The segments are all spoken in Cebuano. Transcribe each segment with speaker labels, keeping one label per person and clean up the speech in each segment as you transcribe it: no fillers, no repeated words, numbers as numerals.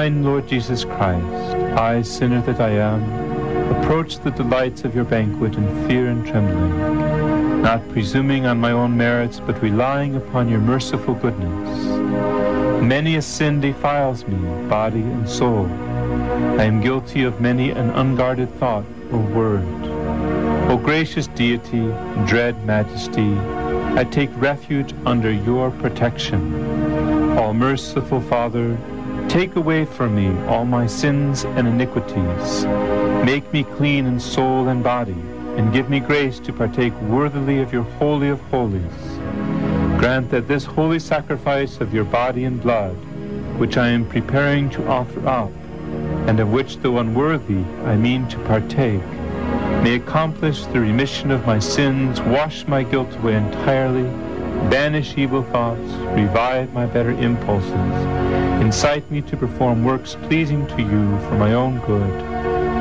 Speaker 1: Divine Lord Jesus Christ, I, sinner that I am, approach the delights of your banquet in fear and trembling, not presuming on my own merits, but relying upon your merciful goodness. Many a sin defiles me, body and soul. I am guilty of many an unguarded thought or word. O gracious Deity, dread Majesty, I take refuge under your protection. All merciful Father, take away from me all my sins and iniquities. Make me clean in soul and body, and give me grace to partake worthily of your Holy of Holies. Grant that this holy sacrifice of your body and blood, which I am preparing to offer up, and of which, though unworthy, I mean to partake, may accomplish the remission of my sins, wash my guilt away entirely, banish evil thoughts, revive my better impulses, incite me to perform works pleasing to you for my own good,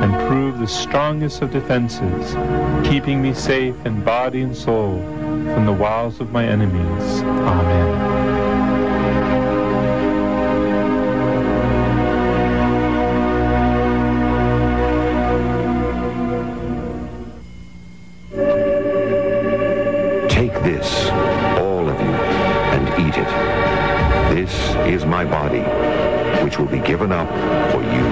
Speaker 1: and prove the strongest of defenses, keeping me safe in body and soul from the wiles of my enemies. Amen.
Speaker 2: Take this, all of you, and eat it. This is my body, which will be given up for you.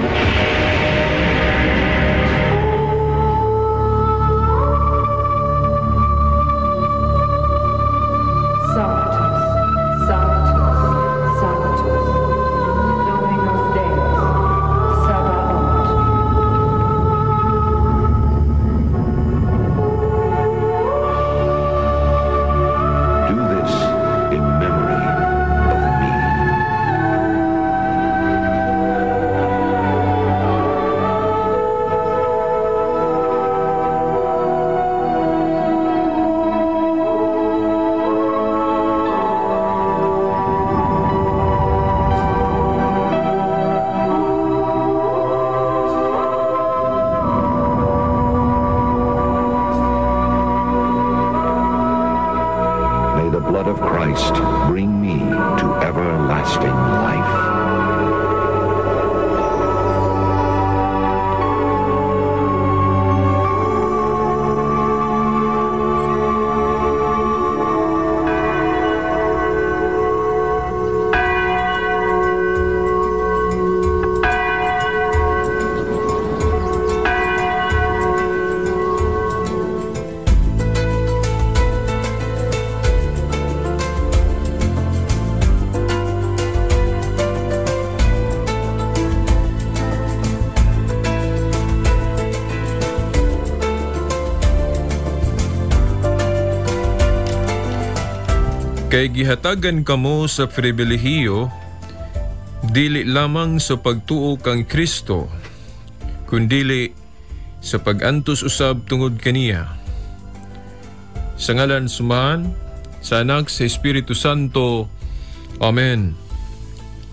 Speaker 3: Sanctus, Sanctus, Sanctus, Dominus Deus, Sabaoth.
Speaker 2: Do this in memory of me. May the blood of Christ bring me to everlasting life.
Speaker 4: Kay gihatagan kamo sa pribilehiyo, dili lamang sa pagtuo kang Kristo, kundili sa pag-antos usab tungod kaniya. Sa ngalan sumahan, sa Anak, sa Espiritu Santo. Amen.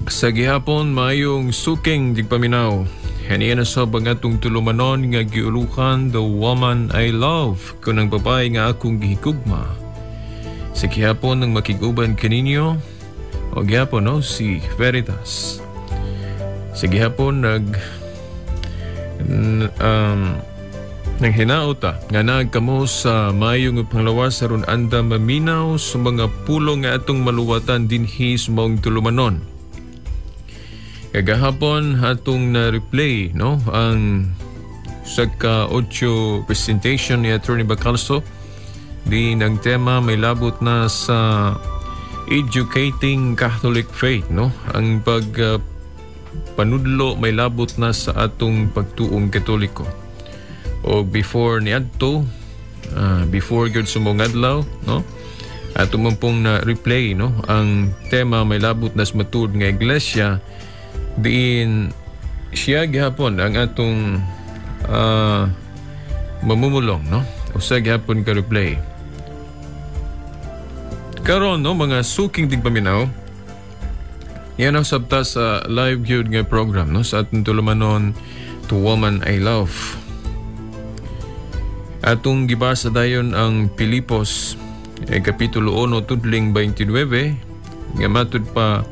Speaker 4: Sa gihapon maayong suking digpaminaw. Haniya na sa ang atong tulumanon nga giulukan The Woman I Love, kun ang babae nga akong gihigugma. Sa gihapon ng makiguban kaninyo, o gihapon no, si Veritas. Sa gihapon nang hinaota nga nagkamo sa mayong panglawas aron anda maminaw sa mga pulong nga atong maluwatan dinhi sa maong tulumanon. Kagahapon atong na-replay no ang sa ka-8 presentation ni Attorney Bacalso din ang tema may labot na sa educating Catholic faith no, ang pag panudlo may labot na sa atong pagtuong Katoliko. O before niadto, before gyud sumong adlaw no, ato man pong na replay no ang tema may labot na sa matud nga iglesia diin siya gihapon ang atong mamumulong no, usa gihapon ka replay. Karon no mga suking tigpaminaw, yan ang sabta sa live gyud nga program no sa atong tulumanon To Woman I Love. Atong gibasa dayon ang Pilipos Kapitulo 1 tudling 29 nga matud pa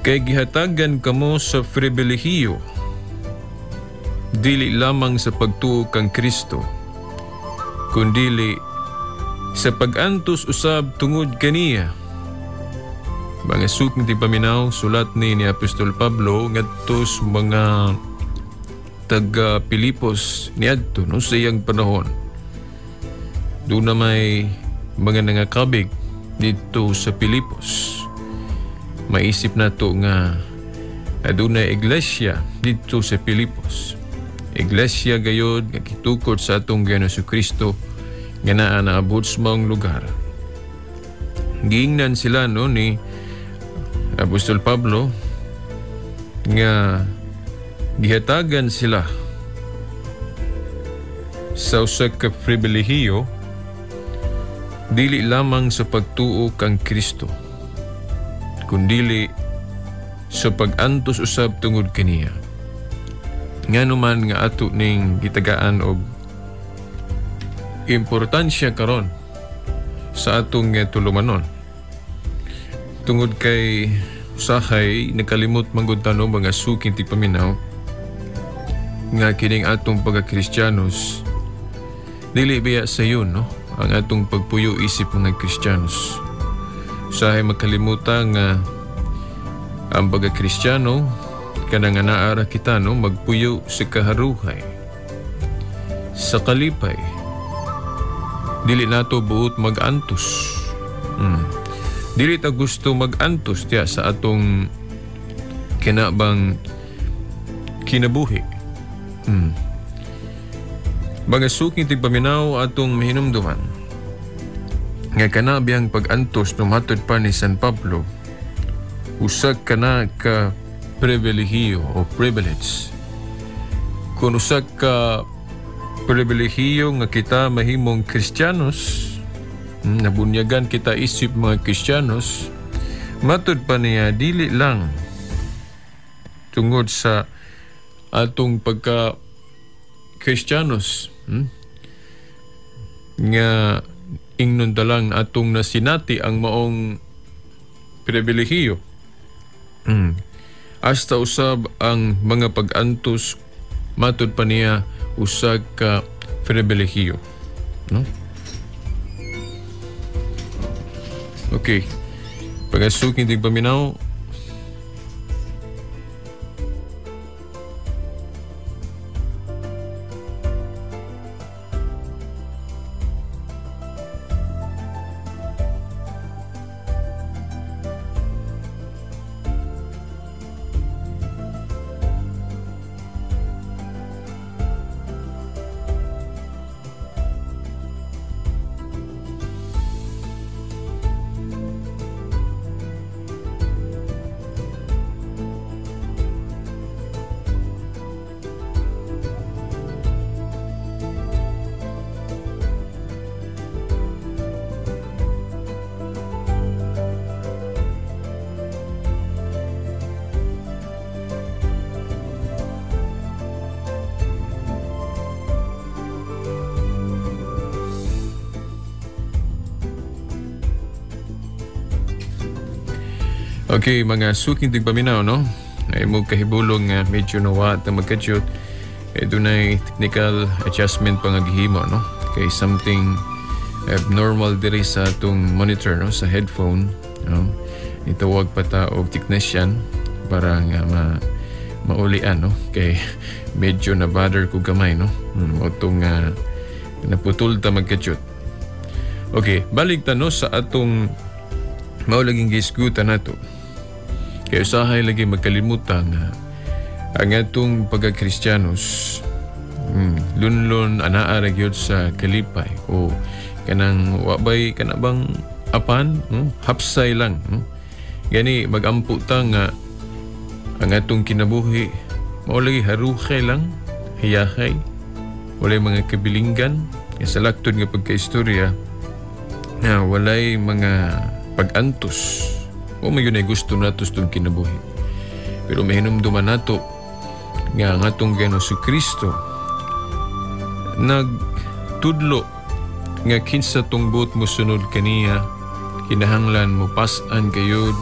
Speaker 4: Kay gihatagan kamo sa pribilehiyo, dili lamang sa pagtuo kang Kristo, kundili sa pag-antos usab tungod kaniya. Mga suking tigpaminaw, sulat ni Apostol Pablo ngadto sa mga taga Pilipos niadto no sa iyang panahon. Doon na may mga nangakabig dito sa Pilipos. Maisip nato nga adunay iglesia dito sa Pilipos. Iglesia gayod nga gitukod sa atong Ginoong Kristo nga naa naabot sa maong lugar. Giingnan sila no ni Apostol Pablo nga gihatagan sila sa usa ka pribilehiyo dili lamang sa pagtuo kang Kristo, kundili sa pag-antos usab tungod kaniya. Ngano man nga ato ning gitagaan og importansya karon sa atong tulumanon, tungod kay usahay nakalimot manggod ta no mga suking tigpaminaw nga kining atong pagka-Kristiyanos dili biya sayon no ang atong pagpuyo isip mga Kristiyanos. Usahay makalimutan nga ang pagka-Kristiyano kanang naara kita no magpuyo sa kaharuhay, sa kalipay. Dili nato buot mag-antos. Dili ta gusto mag-antos tiya sa atong kinabang kinabuhi. Mga suking tigpaminaw atong mahinumduman nga kanabiyang pag-antos no matod pa ni San Pablo, usa kana ka pribilehiyo o privilege. Kung usa ka pribilehiyo nga kita mahimong Kristiyanos, nabunyagan kita isip mga Kristiyanos, matud pa niya dili lang tungod sa atong pagka Kristiyanos, nga ingnon ta lang atong nasinati ang maong pribilehiyo. Hasta usab ang mga pag-antos matud pa niya usag ka pribilehiyo, no? Okay. Pagasukin tigpaminaw, okay, mga suking tigpaminaw, no? Ay mo kahibulong nga medyo nawa at magkadyot. Eh, dunay technical adjustment pa nga gihimo, no? Kay something abnormal diri sa atong monitor, no? Sa headphone, no? Itawag pa ta og technician para nga maulian, no? Kay medyo na bother ko gamay, no? Otong naputol ta magkadyot. Okay, balik ta no sa atong mao laging gisgutan nato. Kaya usahay lagi magkalimutan nga ang atong pagka-Kristiyanos, lunlun anaa ra gyud sa kalipay o kanang wabay kanabang apan, hapsay lang. Gani magampo ta nga ang atong kinabuhi mao lagi haruhay lang, hiyahay, walay mga kabilinggan. Sa laktod nga pagkaistorya na walay mga pag-antos. O may yun ay gusto nato sa itong kinabuhi. Pero mahinumduman nato nga ang atong Ginoong Kristo nagtudlo nga kinsa tong buot mo sunod kaniya, kinahanglan mo pas-an kayod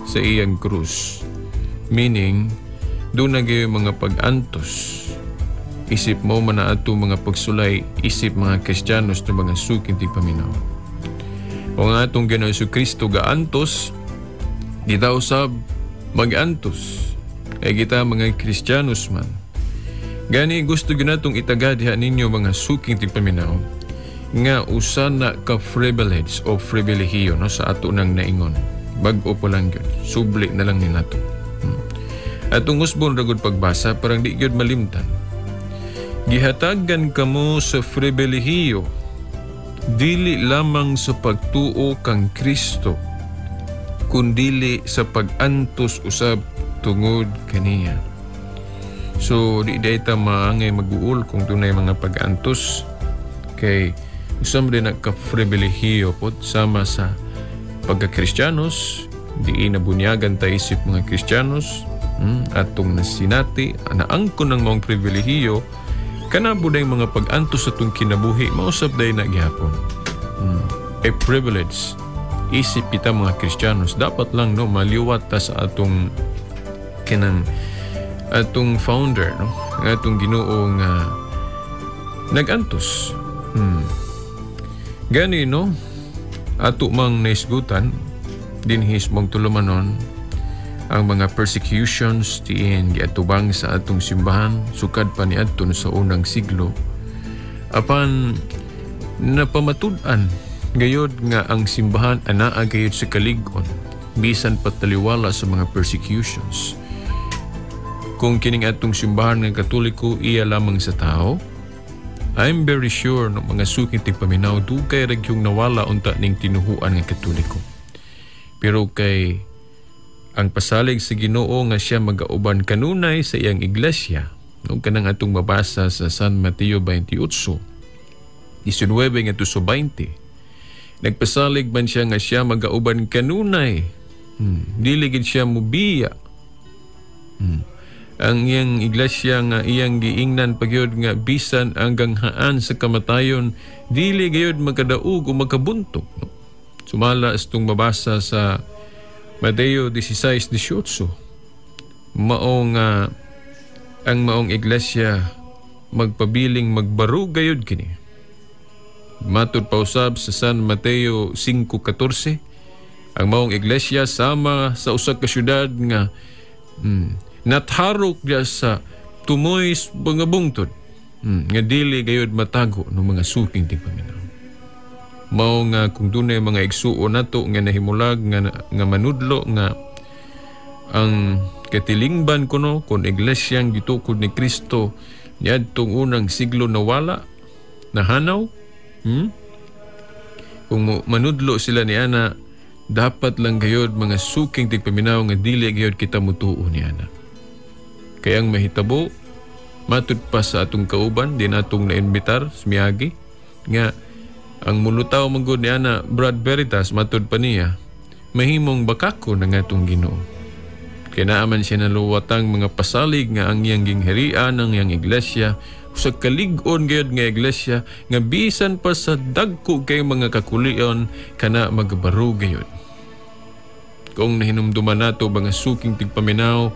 Speaker 4: sa iyang krus. Meaning, doon na gayoy mga pag-antos. Isip mo man na ato mga pagsulay, isip mga Kristiyanos na mga suking tigpaminaw. O nga atong Ginoong Kristo gaantos, kita usab mag-antos. Ay kita mga Kristiyanos man. Gani gusto ginatong itagad diha ninyo, mga suking tigpaminaw, nga usa na ka privilege o pribilehiyo, no, sa ato nang naingon. Bag-o pa lang yun. Subli na lang ni nato. Atong usbon ragod pagbasa parang di gyud malimtan. Gihatagan kamo sa pribilehiyo dili lamang sa pagtuo kang Kristo kundili sa pag-antos usab tungod kaniya. So di dayta maangay maguol kung dunay mga pag-antos kay usam din nagka-pribilehiyo pod sama sa pagka-Kristiyanos, di nabunyagan ta isip mga Kristiyanos, atong nasinati naangkon ng maong pribilehiyo kana buday mga pag-antos sa atong kinabuhi mausab day na gihapon. A privilege isip kita mga Kristiyanos, dapat lang, no, maliwat ta sa atong kanang atong founder, no, ang atong Ginoo nga nag-antos. Gani, no, ato mang naisgutan dinhi mong tulumanon ang mga persecutions tiin giatubang sa atong simbahan sukad pa niadto sa unang siglo, apan napamatud-an gayod nga ang simbahan anaa gayod sa kalig-on bisan pataliwala sa mga persecutions. Kung kining atong simbahan ng Katoliko iya lamang sa tao, I'm very sure, no, mga suking tigpaminaw, dugay ra gyung nawala unta ning tinuhuan nga Katoliko. Pero kay ang pasalig sa Ginoo nga siya magauban kanunay sa iyang iglesia, no, kanang atong mabasa sa San Mateo 28, 19 ngadto sa 20. Nagpasalig man siya nga siya magauban kanunay. Dili gid siya mubiya. Ang iyang iglesia nga iyang giingnan pagyud nga bisan ang ganghaan sa kamatayon dili gayud magkadaog o magkabuntog. No? Sumala astong mabasa sa Mateo 16:18, mao nga ang maong iglesia magpabiling magbarug gayud kini. Matud pa usab sa San Mateo 5:14, ang maong iglesia sama sa usa ka syudad nga natharok diya sa tumoy mga bungtod, nga dili gayud matago ng mga suking tigpaminaw. Mao nga kung dunay mga igsuon nato nga nahimulag nga manudlo nga ang katilingban kuno kon iglesyang gitukod ni Kristo niadtong unang siglo nawala, nahanaw, Kung manudlo sila ni ana, dapat lang gayod mga suking tigpaminaw nga dili gayod kita mutuo ni ana. Kaya ang mahitabo, matud pa sa atong kauban, di natong naimbitar, sumiyagi, nga ang mulutaw manggod ni ana, Brad Veritas, matud pa niya, mahimong bakako na nga atong Ginoo. Kaya naaman siya naluwatang mga pasalig nga ang iyang gingharian, ang iyang iglesia, sa kalig-on gayud nga iglesia, nga bisan pa sa dagko kay mga kakulion, kana magbaro gayud. Kung nahinumduman nato mga suking tigpaminaw,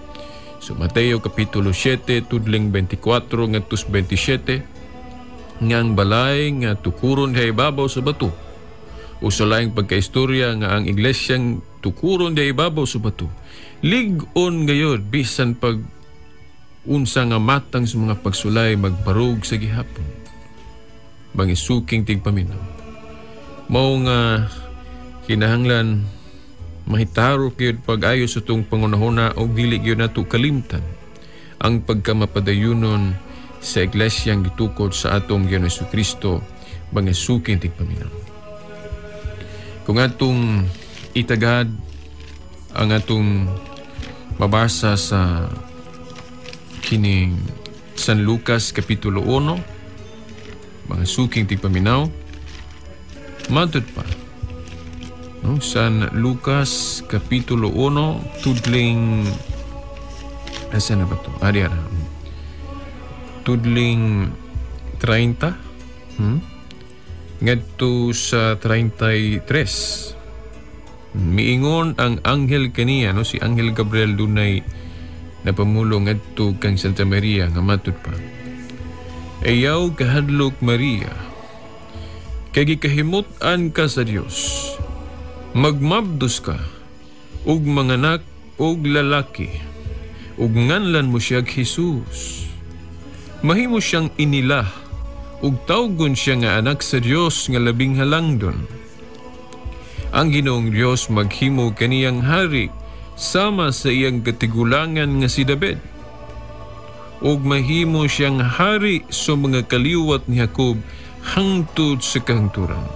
Speaker 4: so Mateo Kapitulo 7, tudling 24 ngadto 27, nga ang balay nga tukuron diha ibabaw sa bato. O sa laing pagkaistorya nga ang iglesyang tukuron diha ibabaw sa bato. Lig-on gayod bisan pag unsa nga matang sa mga pagsulay magbarog sa gihapon. Mga suking tigpaminaw. Mao nga kinahanglan mahitarok gyud pag-ayo sa itong pangunahuna og dili gyud nato kalimtan ang pagkamapadayunon sa iglesyang gitukod sa atong Ginoong Hesukristo, mga suking tigpaminaw. Kung atong itagad ang atong mabasa sa kining San Lucas Kapitulo 1, mga suking tigpaminaw, matud pa, no? San Lucas Kapitulo 1, tudling asa na ba ito? Ari, ara. Tudling 30, ngadto sa 33. Miingon ang anghel kaniya, no, si Anghel Gabriel dunay napamulong ngadto kang Santa Maria nga matud pa. Ayaw kahadlok, Maria, kay gikahimut-an ka sa Dios. Magmabdos ka ug manganak og lalaki, ug nganlan mo siya Jesus. Mahimo siyang inila ug tawgon siya nga anak sa Dios nga labing halangdon. Ang Ginoong Dios maghimo kaniyang hari sama sa iyang katigulangan nga si David. Ug mahimo siyang hari sa mga kaliwat ni Jacob hangtod sa kahangturan.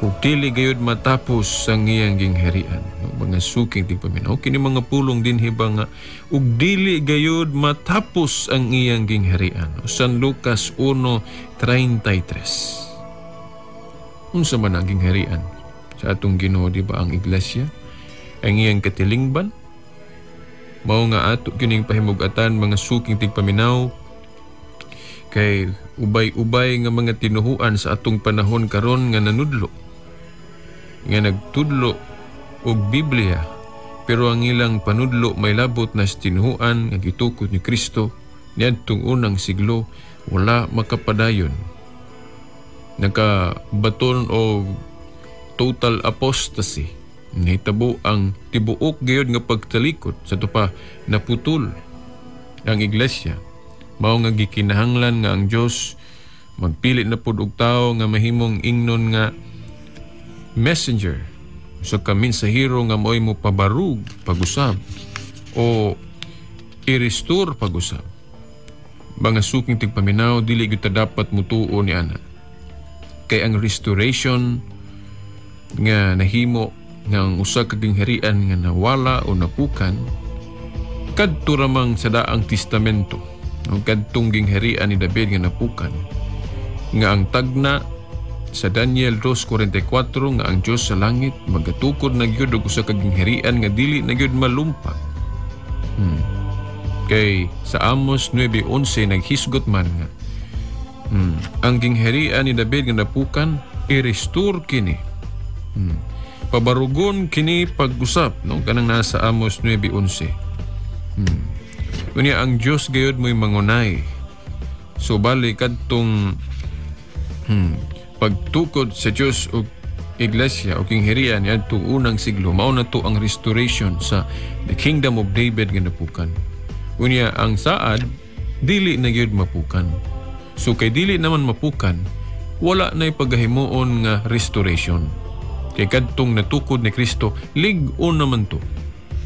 Speaker 4: Ug dili gayud matapos ang iyang gingharian. No, mga suking tigpaminaw, kini mga pulong dinhi ba nga ug dili gayud matapos ang iyang gingharian. San Lucas 1:33. Unsa man ang gingharian sa atong Ginoo, di ba ang iglesia? Ang iyang katilingban? Mao nga ato kining pahimug-atan, mga suking tigpaminaw, kay ubay-ubay nga mga tinuhuan sa atong panahon karon nga nanudlo, nga nagtudlo og Biblia, pero ang ilang panudlo may labot na sa tinuhuan nga gitukod ni Kristo niadtong unang siglo, wala makapadayon. Nakabaton og total apostasy. Nahitabo ang tibuok gayud nga pagtalikod sa tupa, naputol ang iglesia. Mao nga gikinahanglan nga ang Dios magpili na pud og tawo nga mahimong ingnon nga messenger sa ka mensahero nga mo'y mo pabarug pag-usab o i-restore pag-usab. Mga suking tigpaminaw, dili gyud ta dapat mutuo ni ana. Kay ang restoration nga nahimo nga ang usa ka gingharian nga nawala o napukan kadto ramang sa Daang Testamento, no, kadtong gingharian ni David nga napukan, nga ang tagna sa Daniel 2:44 nga ang Dios sa langit magatukod na gyud og usa ka gingharian nga dili na gyud malumpag. Kay sa Amos 9:11 naghisgot man nga ang gingharian ni David nga napukan, i-restore kini. Pabarugon kini pag-usap, no, kanang nasa Amos 9:11. Unya ang Dios gayud mo'y mangunay. So bali kadtong pagtukod sa Dios og iglesia o gingharian niadtong unang siglo, mao na to ang restoration sa the kingdom of David nga napukan. Unya ang saad dili na gyud mapukan. So kay dili naman mapukan, wala na'y paghahimuon nga restoration. Kay kadtong natukod ni Kristo, lig-on naman to.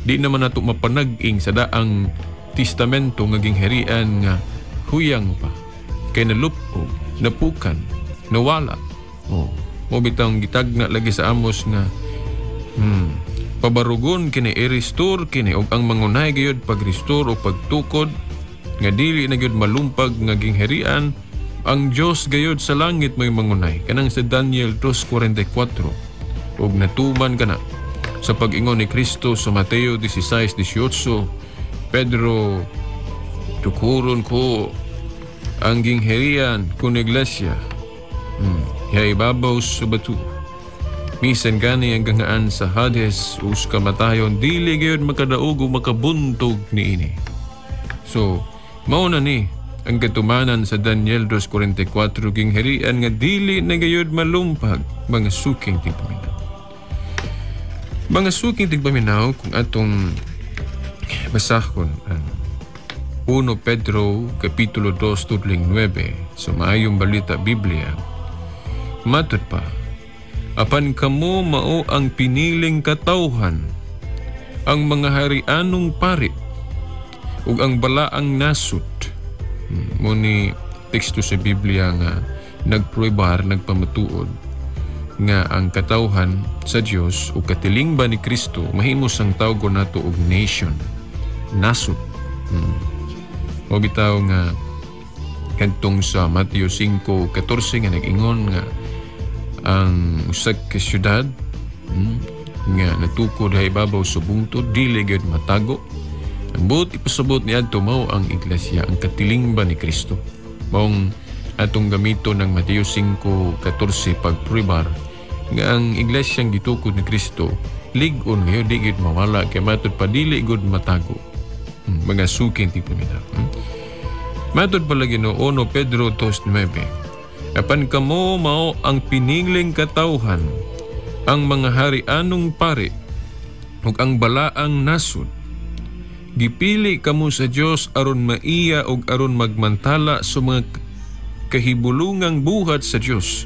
Speaker 4: Di naman nato mapanag-ing sa Daang Testamento nga gingharian nga huyang pa. Kay nalup-og, napukan, nawala. Oh, mo bitang gitagna lagi sa Amos nga pabarugon kini, i-restore kini, og ang mangunay gayud pag-restore o pagtukod nga dili na gyud malumpag nga gingharian, ang Dios gayud sa langit mo'y mangunay. Kanang sa Daniel 2:44. Og natuman kana sa pag-ingon ni Kristo sa Mateo 16:18, Pedro, tukuron ko ang gingharian kun iglesia. Ibabaw sa bato. Misan gani ang gangaan sa Hades us kamatayon, dili gayud makadaog o makabuntog niini. So, mao na ni ang katumanan sa Daniel 2:44, gingharian nga dili na gayud malumpag, mga suking tigpaminaw. Mga suking tigpaminaw, kung atong basahon ang 1 Pedro Kapitulo 2 tudling 9 sa Maayong Balita Biblia, matud pa, apan kamo mao ang piniling katawhan, ang mga harianong pari, ug ang balaang nasud. Mo ni teksto sa Biblia nga nagpruebar, nagpamatuod nga ang katawhan sa Dios o katilingban ni Kristo mahimo sang tawgon nato og nation, nasod. O bitaw nga kadtong sa Mateo 5:14 nga nag-ingon nga ang usa ka syudad nga natukod ha ibabaw sa bungtod dili gyud matago. Ang buot ipasabot niadto mao ang iglesia, ang katilingban ni Kristo. Maong atong gamito ng Mateo 5:14 pagpribar nga ang iglesia ang gitukod ni Kristo Lig-on kayo, di gyud mawala kay matud pa dili gud matago. Mga suking tigpaminaw. Matud pa lagi no 1 Pedro 2:9. Apan kamo mao ang piningling katawhan, ang mga harianong pari, ug ang balaang nasod. Gipili kamo sa Dios aron maiya ug aron magmantala sa mga kahibulungang buhat sa Dios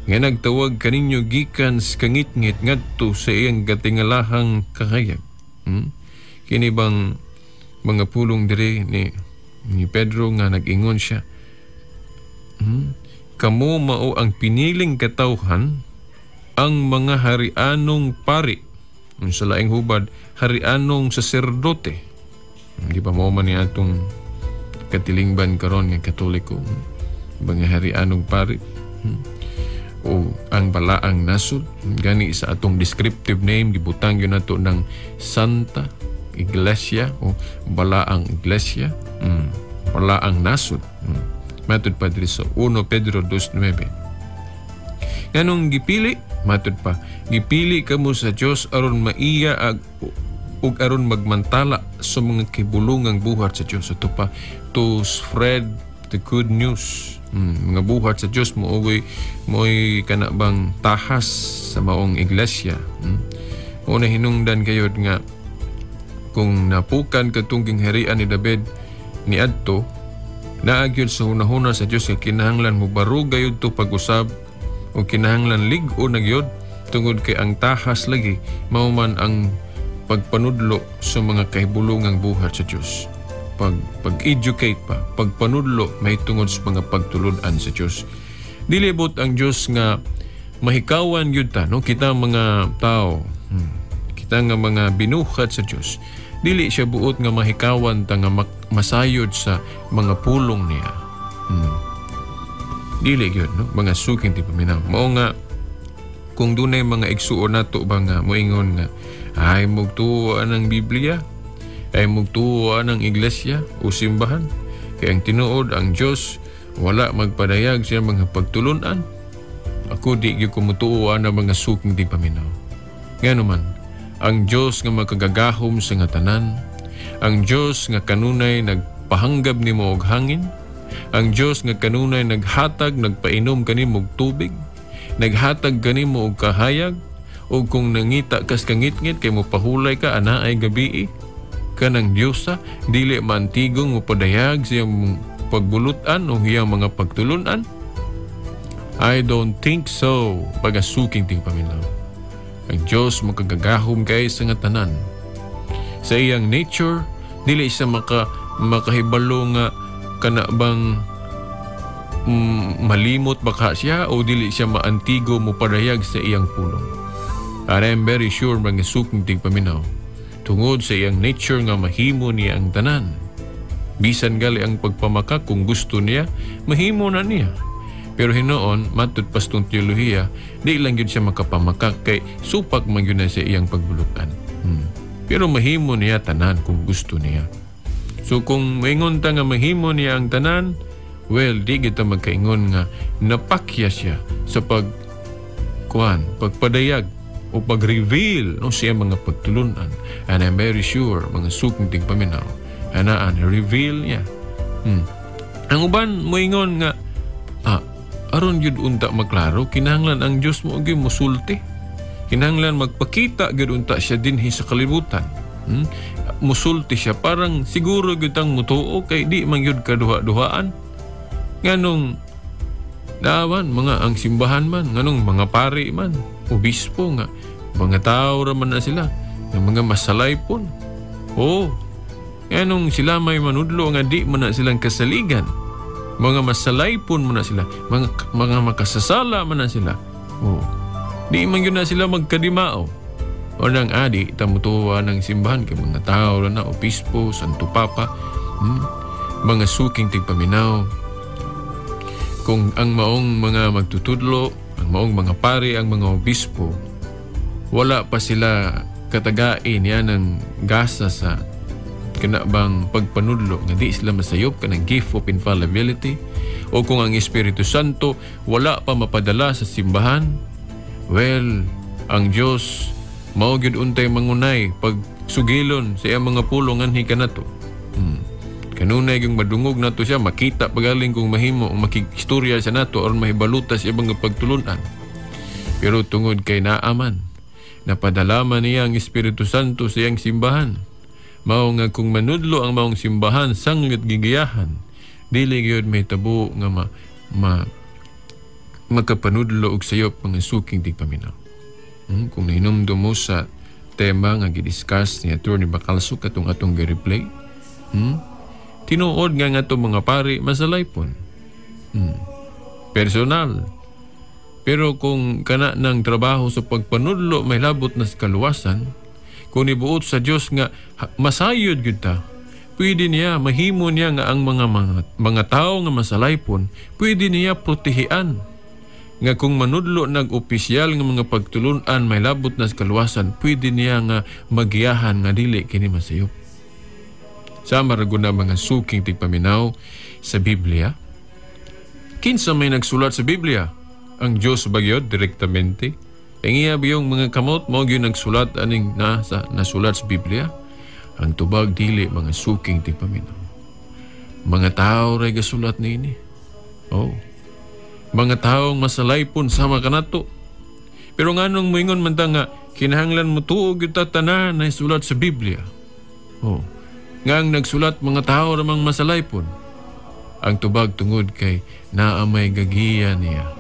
Speaker 4: nga nagtawag kaninyo gikan sa kangitngit ngadto sa iyang katingalahang kahayag. Kini bang mga pulong diri ni Pedro nga nag-ingon siya. Kamo mao ang piniling katawhan, ang mga harianong pari. Sa laing hubad, harianong saserdote. Di ba mao man ni atong katilingban karon nga Katoliko? Mga harianong pari. O ang balaang nasod. Gani sa atong descriptive name, gibutang yun nato ng Santa Iglesia o balaang Iglesia. Balaang nasod. Matud pa diri sa 1 Pedro 2:9. Nganong gipili? Matud pa, gipili kamo sa Dios aron maiya ug aron magmantala sa mga kibulungang buhat sa Dios. Ito pa, to spread the good news. Mga buhat sa Dios mo'y kana bang tahas sa maong iglesia. Una hinungdan kayod nga kung napukan katong gingharian ni David ni adto, naagyod sa hunahuna sa Dios nga kinahanglan mo barug gayud to pag-usab o kinahanglan lig-o na gyud tungod kay ang tahas lagi mao man ang pagpanudlo sa mga kahibulungang buhat sa Dios. Pag-educate pa, pagpanudlo mahitungod sa mga pagtulud-an sa Dios. Dilibot ang Dios nga mahikawan gyud ta, no? Kita mga tao, kita nga mga binuhat sa Dios. Dili siya buot nga mahikawan ta nga masayod sa mga pulong niya. Dili gyud, no? Mga suking tipaminaw. Mao nga kung dunay mga igsuon nato ba nga moingon nga ay mugtuo ang Biblia, ay mugtuo ang iglesia o simbahan, kay ang tinuod ang Dios wala magpadayag sa mga pagtulunan. Ako di gyud ko mutuo ang mga suking tipaminaw. Ngano man, ang Dios nga makagagahom sa nga tanan, ang Dios nga kanunay nagpahanggab nimo og hangin, ang Dios nga kanunay naghatag, nagpainom kanimo og tubig, naghatag kanimo og kahayag, og kung nangita kas kangitngit kay mopahulay ka anaay gabii, kanang Diyosa dili mantigong mopadayag sa iyang pagbulutan o iyang mga pagtulunan? I don't think so. Pagasuking ting paminaw. Ang Diyos makagagahom kay sa nga tanan. Sa iyang nature, dili siya makahibalo nga kana bang malimot baka siya o dili siya maantigo mopadayag sa iyang pulong. And I'm very sure mga suking tigpaminaw, tungod sa iyang nature nga mahimo niya ang tanan. Bisan gali ang pagpamaka kung gusto niya, mahimo na niya. Pero hinoon, matud pastong teolohiya, di lang yun siya makapamakak kay supak man yun na sa iyang pagbulukan. Pero mahimo niya tanan kung gusto niya. So kung maingon ta nga mahimo niya ang tanan, well, di kita magkaingon nga napakya siya sa pagpadayag o pag-reveal, no, siya mga pagtulunan. And I'm very sure, mga suking tigpaminaw, anaan, reveal niya. Ang uban, moingon nga, aron gyud unta maklaro, kinahanglan ang Dios mo gyud mosulti. Kinahanglan magpakita gyud unta siya dinhi sa kalibutan. Musulti siya, parang siguro gyud tang mutuo kay di man gyud kaduha-duhaan. Nganong naawan mga ang simbahan man, nganong mga pari man, obispo nga, mga tao ra man na sila, nga mga masalaypon. Oh, nganong sila may manudlo nga di man na silang kasaligan. Mga masalaypon man na sila, mga makasasala man na sila. Oh, di man gyud na sila magkadimao. O nang adi, tamutuwa ng simbahan kay mga tao na, obispo, Santo Papa, mga suking tigpaminaw. Kung ang maong mga magtutudlo, ang maong mga pari, ang mga obispo, wala pa sila katagain yan ang gasa sa kanabang pagpanudlo nga di sila masayop kanang gift of infallibility, o kung ang Espiritu Santo wala pa mapadala sa simbahan, well, ang Diyos Mao gyud untay mangunay pag sugilon sa iyang mga pulong anhi kanato. Kanunay yung madungog nato siya, makita pagaling kung mahimo ang makikistorya siya nato aron mahibalutas siya mga pagtulunan. Pero tungod kay naaman, napadalaman niya ang Espiritu Santo sa iyang simbahan. Mao nga kung manudlo ang maong simbahan sanglit gigiyahan, dili gyud may tabo nga makapanudlo og sayop, mga suking tigpaminaw. Kung nahinumdum mo sa tema nga gidiscuss ni Atty. Bacalso katong atong gi-replay, Tinuod nga nga itong mga pari masalaypon. Personal. Pero kung kana ng trabaho sa pagpanudlo may labot na sa kaluwasan, kung ibuot sa Dios nga masayod gyud ta, pwede niya, mahimo niya nga ang mga tao nga masalaypon, pwede niya protehian. Nga kung manudlo nag-opisyal nga mga pagtulunan may labot na sa kaluwasan, pwede niya nga magiyahan nga dili kini masayop. Sama ra gud na, mga suking tigpaminaw, sa Biblia. Kinsa may nagsulat sa Biblia? Ang Diyos ba gyud direktamente? Ang iya biyong mga kamot mao gyud nagsulat aning na sa nasulat sa Biblia? Ang tubag, dili, mga suking tigpaminaw. Mga tao ray gasulat niini. Oh. Mga taong masalaypon sama kanato. Pero nganong moingon man ta nga kinahanglan mo tuo gyud ta tanan na isulat sa Biblia? Oh. Nga ang nagsulat mga tao ramang masalaypon. Ang tubag, tungod kay naa may gagiya niya.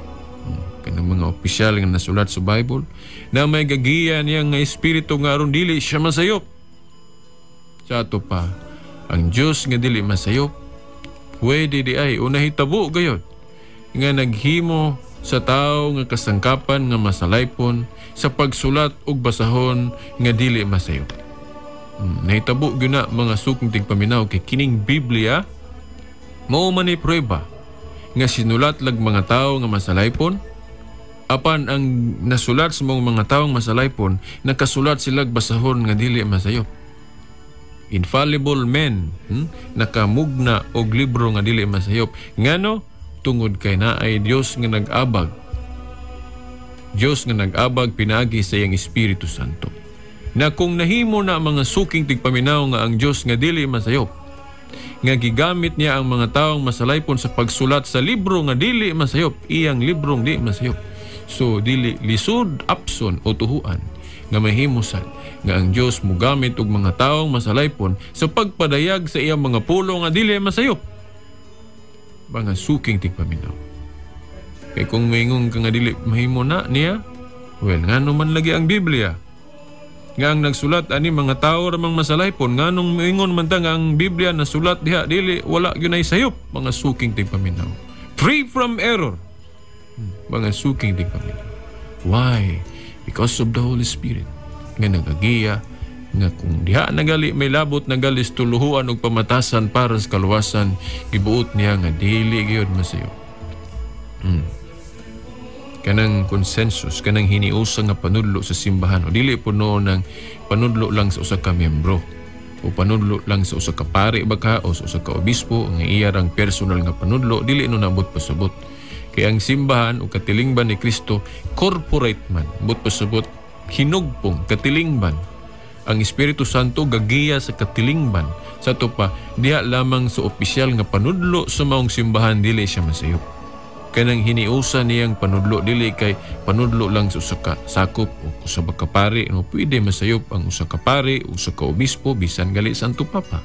Speaker 4: Kanang mga opisyal nga nasulat sa Bible, na may gagiya niya nga espiritu nga aron dili siya masayop. Sa ato pa, ang Dios nga dili masayop, pwede di ay o nahitabo gayod nga naghimo sa tao nga kasangkapan nga masalaypon sa pagsulat og basahon nga dili masayop. Nahitabo gyud na, mga suking tigpaminaw, kay kining Biblia mao man ni prueba nga sinulat lag mga tao nga masalaypon, apan ang nasulat sa mga taong masalaypon, nakasulat sila basahon nga dili masayop. Infallible men, nakamugna og libro nga dili masayop. Ngano? Tungod kay naay Dios nga nag-abag. Dios nga nag-abag pinaagi sa iyang Espiritu Santo. Na kung nahimo na, mga suking tigpaminaw, nga ang Dios nga dili masayop, nga gigamit niya ang mga taong masalaypon sa pagsulat sa libro nga dili masayop, iyang librong di masayop. So dili lisod apson o tuhuan nga mahimusan nga ang Dios mugamit og mga taong masalaypon sa pagpadayag sa iyang mga pulong nga dili masayop. Mga suking tigpaminaw. Kay kung maingon ka nga dili mahimo na niya, well, ngano man lagi ang Biblia? Nga ang nagsulat ani mga tao ramang masalaypon, nganong moingon man ta nga ang Biblia nasulat diha dili wala gyud ay sayop, mga suking tigpaminaw? Free from error. Mga suking tigpaminaw. Why? Because of the Holy Spirit nga nagagiya nga kung diha nagali may labot nagali sa tuluhuan og pamatasan para sa kaluwasan, gibuot niya nga dili gyud masayop. Kanang consensus, kanang hiniusa nga panudlo sa simbahan, o dili po no ng panudlo lang sa usa ka miyembro o panudlo lang sa usa ka pari baka o sa usa ka obispo nga iya rang personal nga panudlo, dili no nabot pasabot. Kay ang simbahan o katilingban ni Kristo corporate man, but pasabot hinugpong katilingban. Ang Espiritu Santo gagiya sa katilingban. Sa ato pa, diha lamang sa opisyal nga panudlo sa maong simbahan dili siya masayop. Kanang hiniusa niyang panudlo dili kay panudlo lang sa usa ka sakop o usa ka pari, no, pwede masayop ang usa ka pari, usa ka obispo, bisan gali Santo Papa.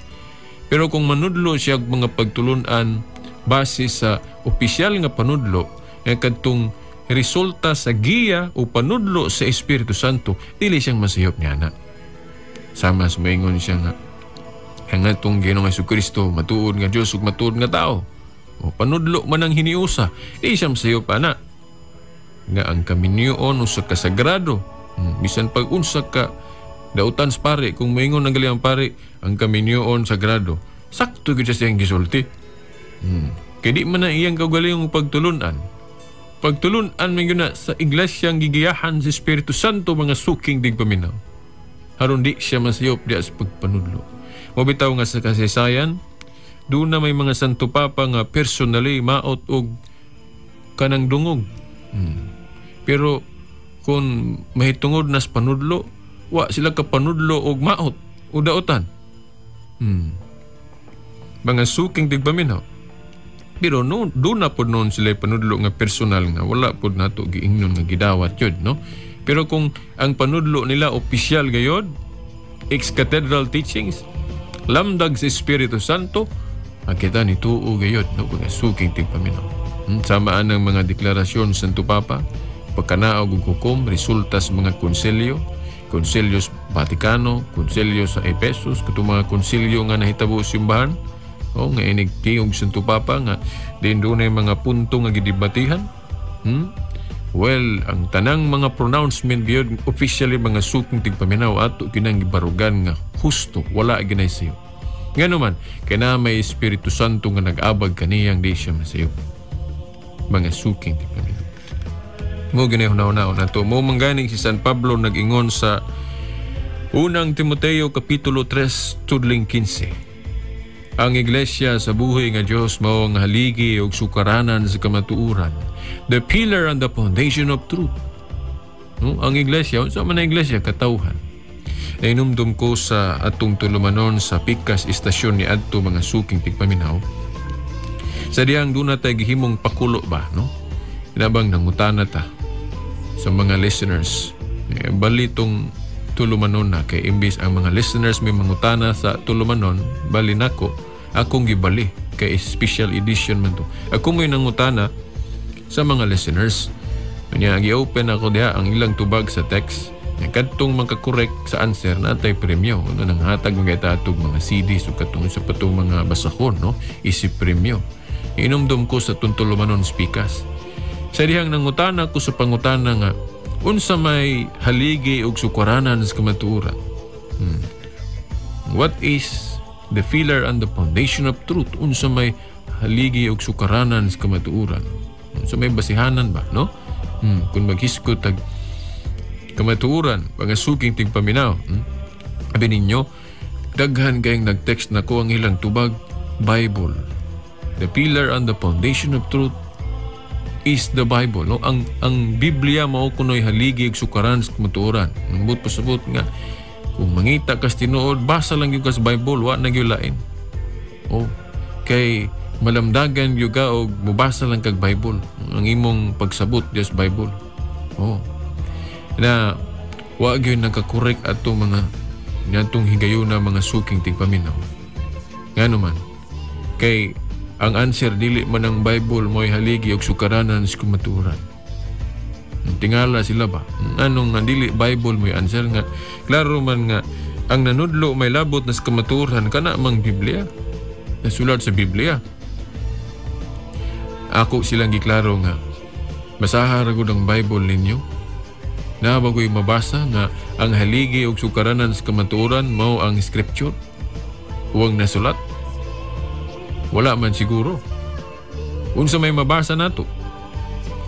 Speaker 4: Pero kung manudlo siya og mga pagtulunan base sa opisyal nga panudlo nga kadtong resulta sa giya o panudlo sa Espiritu Santo, dili siyang masayop niya na. Sama sa maingon siya nga ang atong Ginoong Hesukristo matuod nga Dios ug matuod nga tao. O panudlo man ang hiniusa, di siya masayop ana. Nga ang kaminyoon usa ka sagrado, bisan pag unsa ka dautan sa pare, kung maingon ang gali ang pare, ang kaminyoon sagrado, sakto gyud siya siyang gisulti. Kay di man na iyang kaugalingong pagtulunan. Pagtulunan man gyud na sa iglesia ang gigiyahan sa Espiritu Santo, mga suking digpaminaw. Aron di siya masayop diya sa pagpanudlo. Mabitaw nga sa kasaysayan, doon na may mga Santo Papa nga personally maot og kanang dungog. Pero kung mahitungod na sa panudlo, Wa sila kapanudlo og maot o daotan. Mga suking tigpaminaw. Pero no, doon na pod noon sila panudlo nga personal nga wala pod nato giingnon nga gidawat yun, no? Pero kung ang panudlo nila opisyal gayod, ex cathedral teachings, lamdag sa Espiritu Santo, ang kita ni tuo gayod, no? Mga suking tigpaminaw. Samaan ang mga deklarasyon sa Santo Papa, pagkanaog ug hukom, resulta sa mga konsilyo, konsilyo sa Vatikano, konsilyo sa Ephesus, katong mga konsilyo nga nahitabo sa simbahan, oh, nga inig tingog Santo Papa nga din dunay mga punto nga gidebatihan. Well, ang tanang mga pronouncement gyud officially, mga suking tigpaminaw, ato kinang gibarugan nga husto, wala ginay sayo. Ngano man kay na may Espiritu Santo nga nag-abag kaniyang di siya masayo. Mga suking tigpaminaw. Mo ginay hunaw-hunaw nato. Mo mangganing si San Pablo nag-ingon sa Unang Timoteo kapitulo 3 tudling 15. Ang iglesia sa buhi nga Dios mao ang haligi ug sukaranan sa kamatuoran. The pillar and the foundation of truth. No? Ang iglesia, unsa man ang iglesia? Katawhan. Nainumdum ko sa atong tulumanon sa Pikas istasyon ni adto, mga suking tigpaminaw. Sa diyang doon na tayo gihimong pakulo ba, no? Inabang nangutana ta sa mga listeners. Eh, balitong tulumanon na kay imbis ang mga listeners may mangutana sa tulumanon, bali nako akong gibali kay special edition man to. Ako mo'y nangutana sa mga listeners. Kanya gi-open ako diha ang ilang tubag sa text. Nya kadtong makakorek sa answer natay premyo. Ano nang hatag mga itatog mga CDs o katong sa patong mga basahon, no? Isip premyo. Inumdum ko sa tuntulumanon speakers. Sa dihang nangutana ko sa pangutana nga unsa may haligi og sukaranan sa kamatuoran. What is the pillar and the foundation of truth? Unsa may haligi og sukaranan sa kamatuoran? Unsa may basihanan ba, no? Kung maghiskot tag kamatuoran, mga suking tigpaminaw. Abi ninyo, daghan kayong nag-text nako ang ilang tubag, Bible. The pillar and the foundation of truth is the Bible. No? Ang Biblia mao kuno'y haligi ug sukaran sa kamatuoran. Ambot pasabot nga kung mangita kas tinuod, basa lang gyud kas Bible, wa na gyud lain. Oh, kay malamdagan gyud ka og mobasa lang kag Bible, ang imong pagsabot sa Bible. Oh. Na wa gyud nakakorek atong mga niadtong higayuna, mga suking tigpaminaw. Ngano man kay ang answer dili man ang Bible mo'y haligi og sukaranan sa kamatuoran. Tingala sila ba? Anong nga dili Bible mo'y answer nga klaro man nga ang nanudlo may labot na sa kamatuoran kana mang Biblia. Nasulat sa Biblia. Ako silang giklaro nga basaha ra gud ang Bible ninyo. Na bagoy mabasa nga ang haligi og sukaranan sa kamatuoran mao ang scripture? Huwag nasulat. Wala man siguro. Unsa may mabasa nato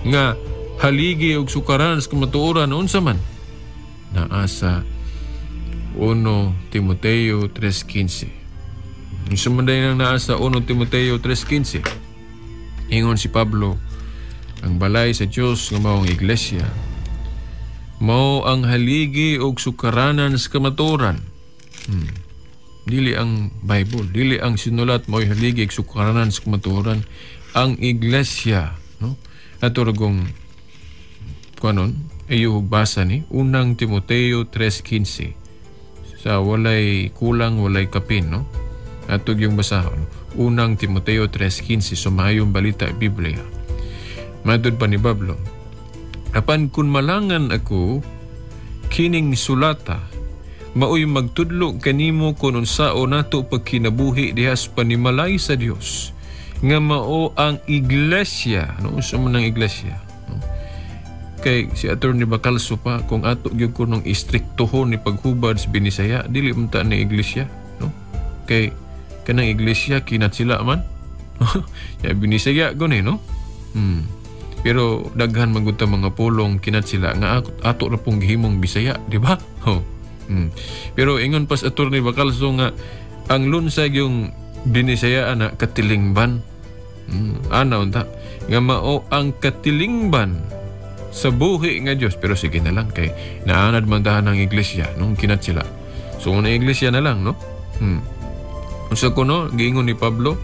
Speaker 4: nga haligi og sukaran sa kamatuoran, unsa man? Naa sa 1 Timoteo 3:15. Unsa man day nang naa sa 1 Timoteo 3:15? Ingon si Pablo, ang balay sa Dios nga mao ang iglesia mao ang haligi og sukaranan sa kamatuoran. Dili ang Bible, dili ang sinulat mo'y haligi og sukaranan sa kamatuoran, ang iglesia, no? Ato ragong kuanon, iyo basa ni Unang Timoteo 3:15 sa walay kulang, walay kapin, no? Ato yung basahon. Unang Timoteo 3:15 sa Maayong Balita Biblia. Matud pa ni Pablo, apan kun malangan ako, kining sulata maoy magtudlo kanimo kun unsao nato pagkinabuhi diha sa panimalay sa Dios nga mao ang iglesia, no? Unsa man ang iglesia, no? Kay si Attorney Bacalso pa, kung ato gyud kunong istriktohon ni paghubad sa Binisaya, dili man ta ni iglesia, no? Kay kanang iglesia kinat sila man ya Binisaya guni, no? Pero daghan man gud ta mga pulong kinat sila nga ato ra pong gihimong Bisaya, di ba? Oh. Pero ingon pas Attorney Bacalso nga ang lunsag yung Binisaya ana katilingban. Ana unta nga mao ang katilingban Sa buhi nga Dios. Pero sige na lang kay naanad man dahan ang iglesia nung kinat sila. So una iglesia na lang, no? Unsa kuno giingon ni Pablo?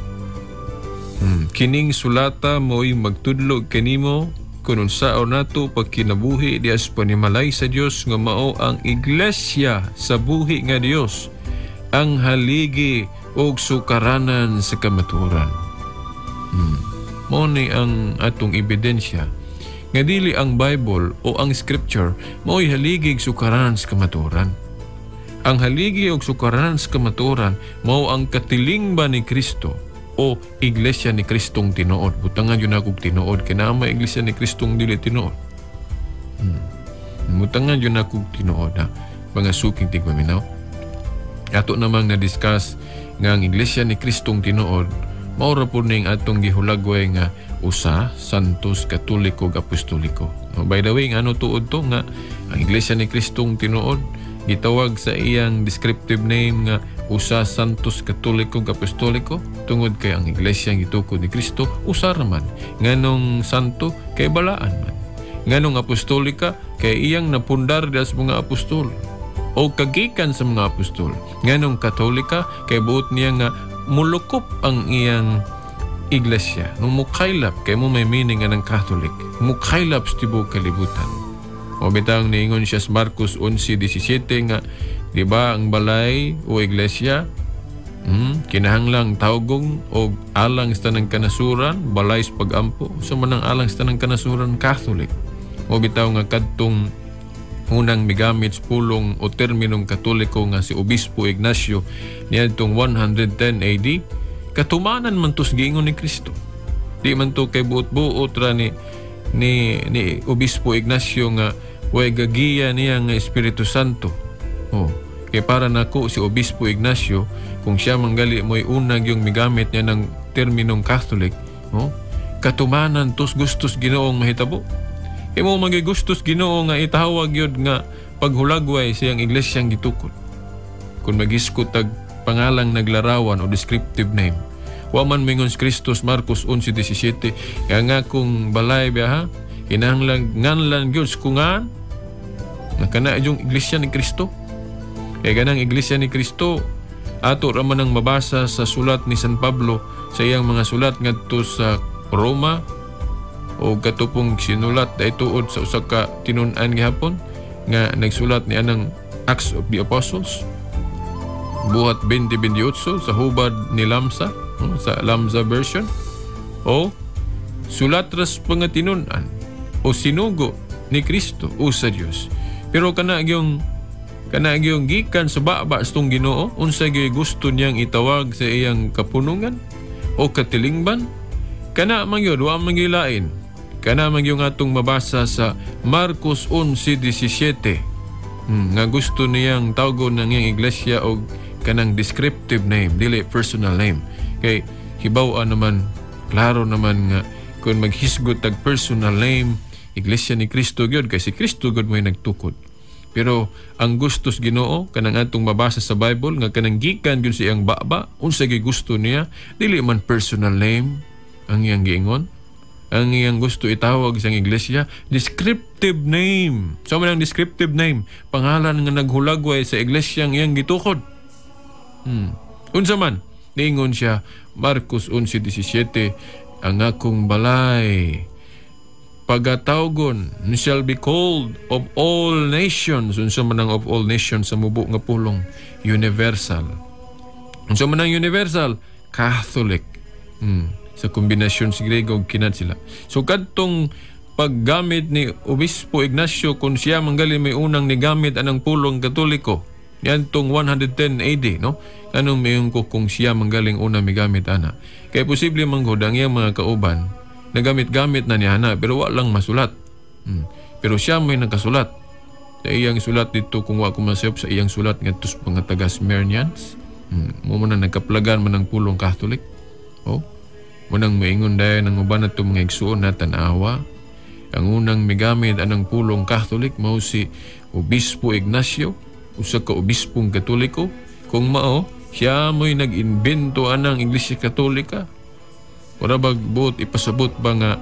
Speaker 4: Kining sulata mo'y magtudlo kanimo kun unsaon nato pagkinabuhi diha sa panimalay sa Dios nga mao ang iglesia sa buhi nga Dios, ang haligi og sukaranan sa kamatuoran. Mao ni ang atong ebidensya nga dili ang Bible o ang Scripture mao'y haligi og sukaranan sa kamatuoran. Ang haligi og sukaranan sa kamatuoran mao ang katilingban ni Kristo o Iglesia ni Kristong tinuod. Butangan yun akong tinuod kay naa may Iglesia ni Kristong dili tinuod. Butangan yun akong tinuod, ha, mga suking tigpaminaw. Ato namang na-discuss nga ang Iglesia ni Kristong tinuod mao ra pud ning atong gihulagway nga usa, santos, katoliko ug apostoliko. Oh, by the way, ngano tuod to nga ang Iglesia ni Kristong tinuod gitawag sa iyang descriptive name nga usa, santos, katoliko ug apostoliko? Tungod kay ang iglesia ang gitukod ni Kristo usa ra man. Nganong santo? Kay balaan man. Nganong apostolika? Kay iyang napundar diha sa mga apostol o kagikan sa mga apostol. Nganong katolika? Kay buot niya nga mulukop ang iyang iglesia. No, mukaylap, kay mo may meaning nga ng Catholic. Mukaylap sa tibuok kalibutan. O bitang niingon siya sa Marcos 11:17 nga di ba ang balay o iglesia kinahanglang tawgong og alang sa tanang kanasuran, balay sa pagampo. So man ang alang sa tanang kanasuran? Catholic. O bitaw nga kadtong unang migamit sa pulong o terminong Katoliko nga si Obispo Ignacio niadtong 110 AD, katumanan man to sa giingon ni Kristo. Di man to kay buot-buot ra ni Obispo Ignacio nga way gagiya niya nga Espiritu Santo. Oh, kay para nako si Obispo Ignacio, kung siya manggali mo'y unang yung migamit niya ng terminong Catholic, oh, katumanan tos gustos Ginoong mahitabo. Kay mo magigustos Ginoo nga itawag yun nga paghulagway siyang iglesyang gitukod. Kung magiskot tag pangalang naglarawan o descriptive name. Wa man mingon si Kristus Marcos 11:17 nga nga kung balay ba ha, kinahanglan nganlan gyud kungan nga kana yung iglesia ni Kristo. Kay ganang iglesia ni Kristo ato ra man ang mabasa sa sulat ni San Pablo sa iyang mga sulat ngadto sa Roma o katupong sinulat dahil tuod sa usa ka tinun-an gihapon nga nagsulat ni anang Acts of the Apostles, Buhat 20:28 sa hubad ni Lamsa, sa Lamsa version, o sulat ras pangatinunan o sinugo ni Kristo o sa Dios. Pero kana gyung gikan sa baba sa tong Ginoo, unsa gyud gusto niyang itawag sa iyang kapunungan o katilingban, kana man gyud, wa man gyud lain. Kana man gyud atong mabasa sa Marcos 11:17 nga gusto niyang tawgon ng iyang iglesia og kanang descriptive name, dili personal name. Kay hibaw-an naman, klaro naman nga kung maghisgot tag personal name, Iglesia ni Kristo gyud, kay si Kristo gyud mo'y nagtukod. Pero ang gustos Ginoo kanang atong mabasa sa Bible nga kanang gikan gyud sa iyang baba, unsa gyud gusto niya, dili man personal name ang iyang giingon. Ang iyang gusto itawag sa iglesia, descriptive name. So man ang descriptive name, pangalan nga naghulagway sa iglesia ang iyang gitukod. Unsa man? Niingon siya Marcos 11:17, ang akong balay pagatawgon shall be called of all nations. Unsa man ang of all nations sa mubo nga pulong? Universal. Unsa man ang universal? Catholic. Sa kombinasyon sa Grego ug kinat sila. So kadtong paggamit ni Obispo Ignacio, kung siya manggali may unang nigamit anang pulong Katoliko niadtong 110 AD, no? Anong mayon ko kung siya manggaling una migamit ana? Kay posible man gud ang iyang mga kauban nagamit-gamit na niya ana pero wa lang masulat. Pero siya may nakasulat. Sa iyang sulat dito, kung wa ko masayop, sa iyang sulat ngadto sa mga taga Smyrnians. Mo man na nagkaplagan man ang pulong Catholic. Oh. Munang moingon dayon ang uban nato mga igsuon na tan-awa. Ang unang migamit anang pulong Catholic mao si Obispo Ignacio, usa ka obispong Katoliko. Kung mao, siya mo'y nag-imbento anang Iglesia Katolika. Ora bag buot ipasabot ba nga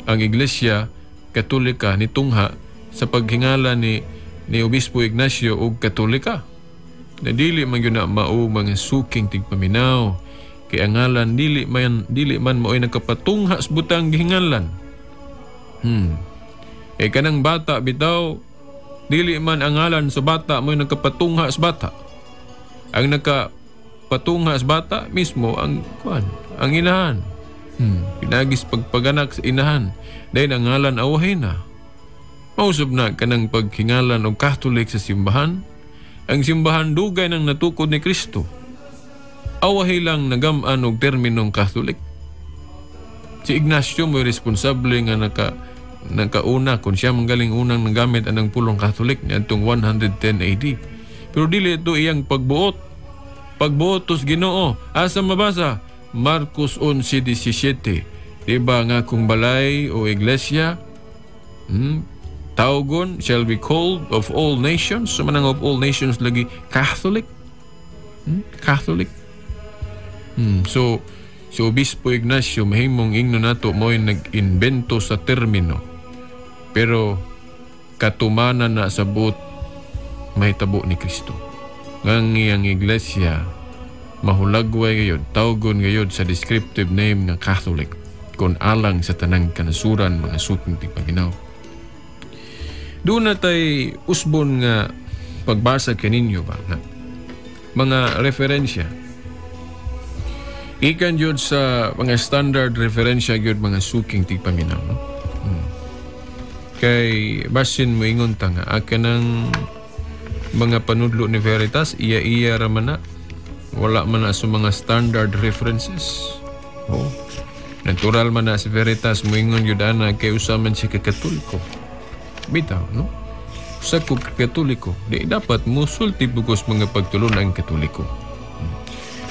Speaker 4: ang iglesia Katolika nitungha sa paghingala ni ni Obispo Ignacio og Katolika. Na dili man gyud na mao, mga suking tigpaminaw. Kay ang ngalan dili man mao'y nakapatungha sa butang gihingalan. Eh kanang bata bitaw, dili man ang ngalan sa bata mo'y nakapatungha sa bata. Ang nakapatungha sa bata mismo ang kuan, ang inahan. Pinagis pagpaganak sa inahan. Dahil ang ngalan awahin na. Mausab na kanang paghingalan og Catholic sa simbahan. Ang simbahan dugay nang natukod ni Kristo. Awahi lang nagam-an og terminong Catholic. Si Ignacio mo'y responsable nga nakauna kung siya manggaling unang nagamit anang pulong Catholic niadtong 110 AD. Pero dili ito iyang pagbuot. Pagbuot tos Ginoo. Asa mabasa? Marcos 11:17. Diba nga kung balay o iglesia, tawgon shall be called of all nations. So manang of all nations lagi Catholic. Catholic. So si Obispo Ignacio, mahimong ingno nato mo'y nag-invento sa termino. Pero katumanan na sa buot mahitabo ni Kristo. Ngang iyang iglesia mahulagway gayod, tawgon gayod sa descriptive name nga Catholic kung alang sa tanang kanasuran, mga suking tigpaminaw. Doon na tay usbon nga pagbasa kaninyo ba nga mga referensya. Ikan yun sa mga standard referensya yun, mga suking tigpaminaw. No? Kay basin mo ingon ta nga aka ng mga panudlo ni Veritas, iya-iya ra man na. Wala man na sa mga standard references. Oh. Natural man na si Veritas moingon yun ana kay usa man siya ka Katoliko. Bitaw, no? Usa ko ka Katoliko. Di dapat musulti bugos mga pagtulon ang Katoliko.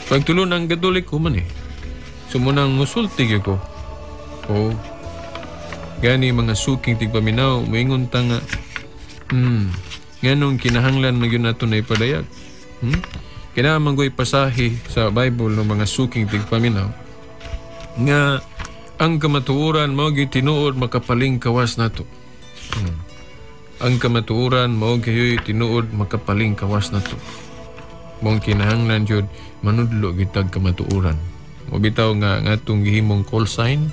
Speaker 4: Pagtulon ang Katoliko man eh. So munang musulti gyud ko. Oh. Gani, mga suking tigpaminaw, moingon ta nga, nganong kinahanglan na gyud nato na ipadayag? Kinahanglan man ko'y pasahe sa Bible ng mga suking tigpaminaw nga ang kamatuoran mao gyud tinuod makapaling kawas nato. Ang kamatuoran mao gyud tinuod makapaling kawas nato. Mong kinahanglan jud manudlo gitag kamatuoran. Mo bitaw nga ngatong gihimong call sign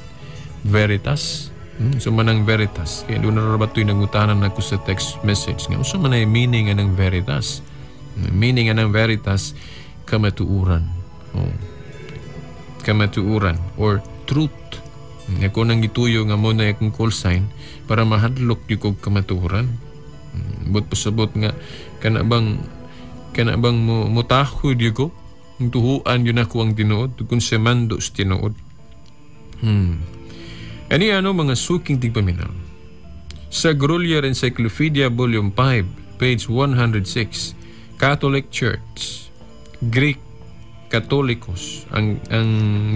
Speaker 4: Veritas. So manang Veritas. Kaya doon na ba ito'y nangutanan ako sa text message nga unsa man ay meaning anang Veritas? Meaning anang Veritas, kamatuoran. Oh. Kamatuoran or truth. Ako nang gituyo nga mo na akong call sign para mahadlok gyud kog kamatuoran. But pasabot nga kana bang mo mutahod gyud ko, ang tuhuan yun ako ang tinuod kung siya mando sa tinuod. Ani ano, mga suking tigpaminaw. Sa Grolier Encyclopedia Volume 5, page 106, Catholic Church, Greek Katolikos, ang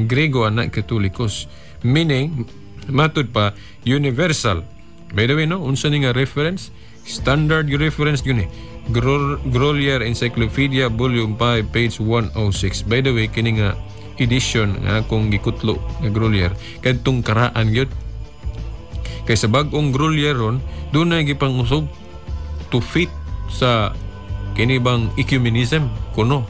Speaker 4: Grego ana Katolikos, meaning matud pa universal. By the way, no, unsa ni nga reference? Standard yung reference yun eh. Grolier Encyclopedia Volume 5, page 106. By the way, kini nga edition nga akong gikutlo nga Grolier kadtong karaan gyud. Kay sa bag-ong Grolier ron, doon na gipang-usog to fit sa kini bang ecumenism kuno.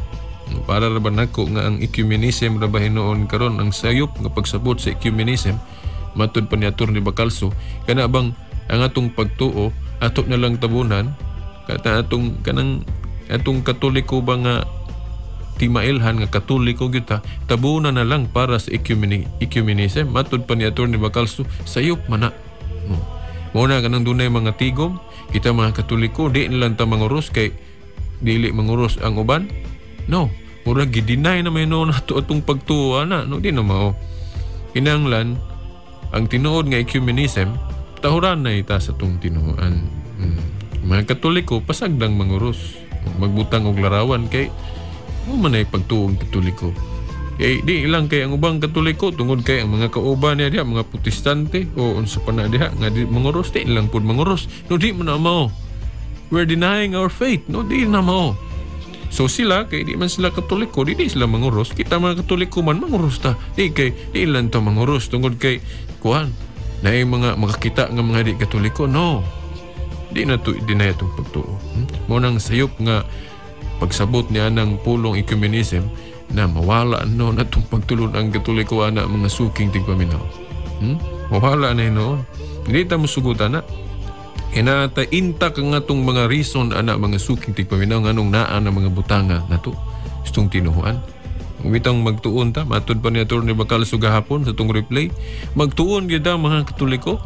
Speaker 4: Para ra ba nako nga ang ecumenism ra ba hinuon karon, ang sayop nga pagsabot sa ecumenism matud pa ni Atty. Bacalso, kana bang ang atong pagtuo ato na lang tabunan kata atong kanang atong Katoliko ba nga timailhan nga Katoliko gyud ta, tabunan na lang para sa ecumenism. Matud pa ni Atty. Bacalso, sayop man na, no. Mao na kanang dunay mga tigom, kita mga Katoliko di na lang ta manguros kay dili manguros ang uban, no. Murag gi-deny na may no nato atong pagtuo ana, no. Di na mao. Kinahanglan ang tinuod nga ecumenism, tahuran na ita sa atong tinuoan. Mga Katoliko pasagdang manguros, magbutang og larawan kay mo man ay pagtuong Katoliko. Kay di lang kay ang ubang Katoliko, tungod kay ang mga kauban niya diha mga Protestante o unsa pa na diha nga di manguros, di lang pud manguros. No, di man na mao. We're denying our faith. No, di na mao. So sila kay di man sila Katoliko, di sila manguros. Kita mga Katoliko man manguros ta. Di kay di lang ta manguros tungod kay kuan. Naay mga makakita nga mga di Katoliko, no. Di na to i-deny atong pagtuo. Mo nang sayop nga pagsabot niya ng pulong ecumenism na mawala no na itong pagtulon ang Katoliko ana, mga suking tigpaminaw. Mawala na noon. Hindi ta musugutan na. Inata intak ang atong mga reason ana, mga suking tigpaminaw, nganong naa na mga butanga nato itong tinuhuan. Bitang magtuon ta, matud pa ni Atty. Bacalso gahapon sa tong replay, magtuon gyud mga Katoliko,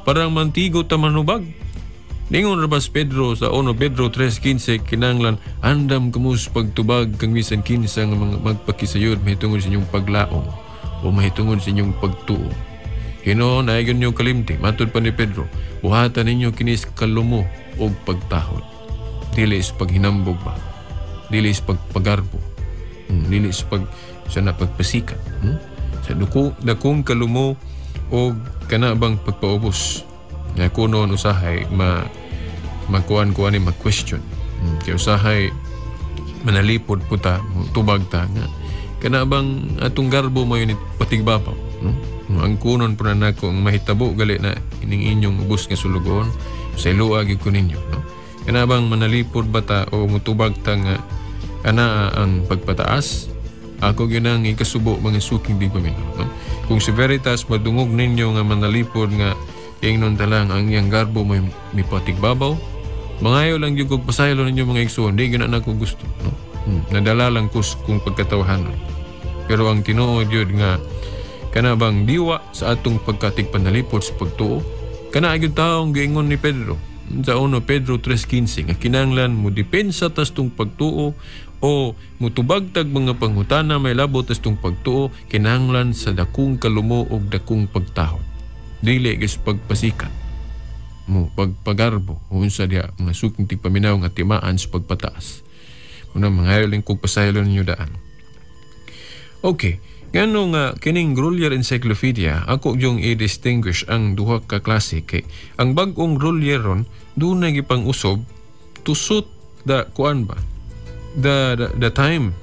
Speaker 4: parang mantigo ta manubag. Ningon ra bas Pedro sa 1 Pedro 3:15, kinanglan andam kamo sa pagtubag kang bisan kinsa nga mga magpakisayod mahitungod sa inyong paglaom o mahitungod sa inyong pagtuo. Hinuon ayaw ninyo kalimti, matud pa ni Pedro, buhatan ninyo kinis kalumo og pagtahod. Dili sa paghinambog ba? Dili sa pagpagarbo. Dili sa pag sa na pagpasikat. Sa duko, dakong kalumo og kana bang pagpaubos. Nga kuno usahay ma makuan kuan ni ma-question. Kaya usahay manalipod po ta, tubag ta nga kana bang atong garbo mayo ni patigbabaw, no? Ang kunon po na nako ang mahitabo gali na ining inyong ubos nga sulugoon sa iluag gyud ko ninyo, no? Kana bang manalipod ba ta o mutubag ta nga ana ang pagpataas? Ako gyud ang ikasubo, mga suking tigpaminaw, no? Kung si Veritas madungog ninyo nga manalipod nga ingnon ta lang ang iyang garbo may mipatigbabaw, mangayo lang gyud kog pasaylo ninyo, mga igsoon, di gyud na nako gusto, no? Nadala lang kus kung pagkatawhanon. Pero ang tinuod gyud nga kana bang diwa sa atong pagkatigpanalipod sa pagtuo, kana gyud taong giingon ni Pedro sa 1 Pedro 3:15 nga kinahanglan mo depensa tas tong pagtuo o mutubagtag mga pangutana may labot tas tong pagtuo, kinahanglan sa dakong kalumo og dakong pagtahod, dili gyud sa pagpasikat mo pagpagarbo o unsa diha, mga suking tigpaminaw, nga timaan sa pagpataas. Muna mga lingkog pasaylo ninyo daan. Okay. Ngano nga kining Grolier Encyclopedia, ako yung i-distinguish ang duha ka klase kay ang bag-ong Grolier ron dunay gipang-usob to suit the kuan ba, the time,